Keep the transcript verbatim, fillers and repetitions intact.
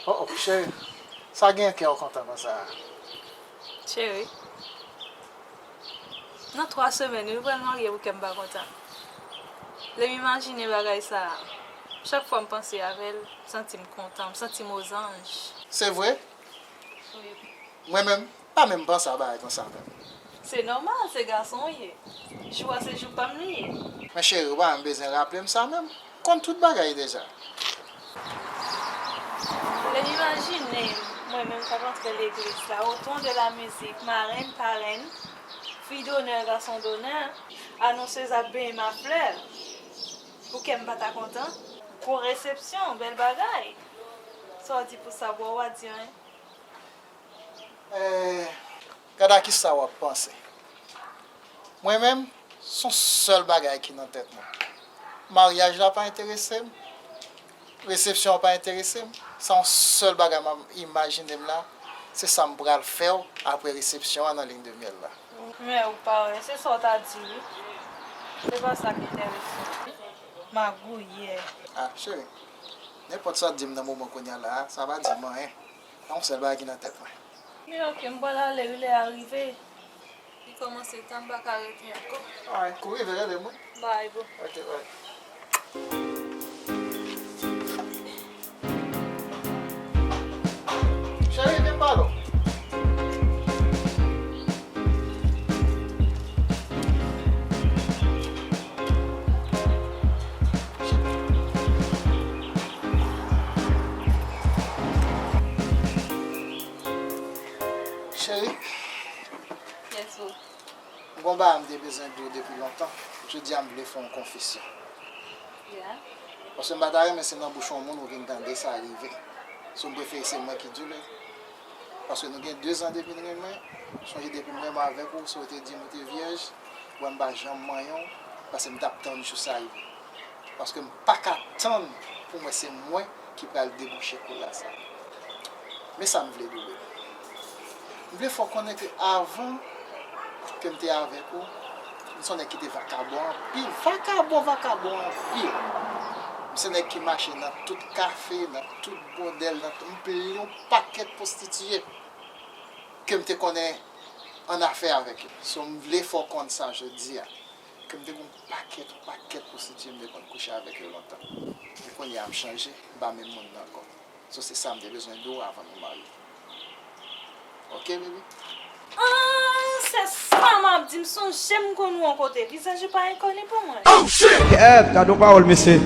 Oh, oh, cheri, sa gen kè w kontan konsa? Cheri, nan twa semèn wi, m pral marye pou kè m pa kontan. Lè m imajine bagay sa a, chak fwa m panse avè l, m santi m kontan, m santi m ozanj. Se vre? Wi. Mwen menm, pa menm panse a bagay konsa menm. Se nòmal, se gason w ye. Jou a se jou pa m li ye. Men cheri, ou pa menm bezwen raple m sa menm. Konn tout bagay deja. Lè m imajine m, mwen menm k ap antre legliz la, au ton de la musique, marenn, parenn, fi donè, gason donè, anonsez ap benyen m a flè, pou kè m pa ta kontan? Gwo resepsyon, bèl bagay. Sa w di pou sa, bro, w a di anyen? Eh, gad a kisa w ap panse. Mwen menm, se yon sèl bagay ki nan tèt mwen. Maryaj la pa enterese m, resepsyon an pa enterese m. Se yon sèl bagay m ap imajine m la, se sa m pral fè w apre resepsyon an nan line de miel la. Men ou pa wè, se sa w ta di wi. Se pa sa k enterese m. Magouyè. Ah, cheri, nenpòt sa w di m nan moman kounye a la a, sa pa di m anyen. Se yon sèl bagay ki nan tèt mwen. Men oke, m pral ale wi, lè a rive. Li kòmanse tan, m pa ka rete ankò. Alright, kouri vin rele m wi. Bye, bro. Oke, bye. Cheri, vin m pale w. Cheri, Yes, boo. Gon bagay m te bezwen di w depi lontan. Jodi a m vle fè yon konfesyon. Yeah. Paske m pa ta renmen se nan bouch yon moun ou vin tande sa rive. So m prefere se mwen ki di w li. Paske nou gen de zan depi n renmen. Sonje depi m renmen avèk ou, si w te di m ou te vyèj, wè m pa janm manyen w, paske m t ap tann jou sa rive. Paske m pa ka tann pou m wè se mwen ki pral debouche kola sa. Men sa m vle di w, baby. M vle fè w konnen ke avan ke m te avèk ou, m se yon nèg ki te vakabon anpil. Vakabon, vakabon anpil. M se nèg ki mache nan tout kafe, nan tout bòdèl, nan tout, m plenyen yon pakèt pwostitiye ke m te konnen annafè avèk yo. So, m vle fè w konn sa jodi a, ke m te gen yon pakèt, yon pakèt pwostitiye m te konn kouche avèk yo lontan. Men kounye a m chanje, m pa menm moun nan ankò. So, se sa m te bezwen di w avan nou marye. Oke, baby? Ah, se sa m ap di, m sonje m konn wè yon kote. Vizaj ou pa enkoni pou mwen. Kèt, gade yon pawòl, mesye.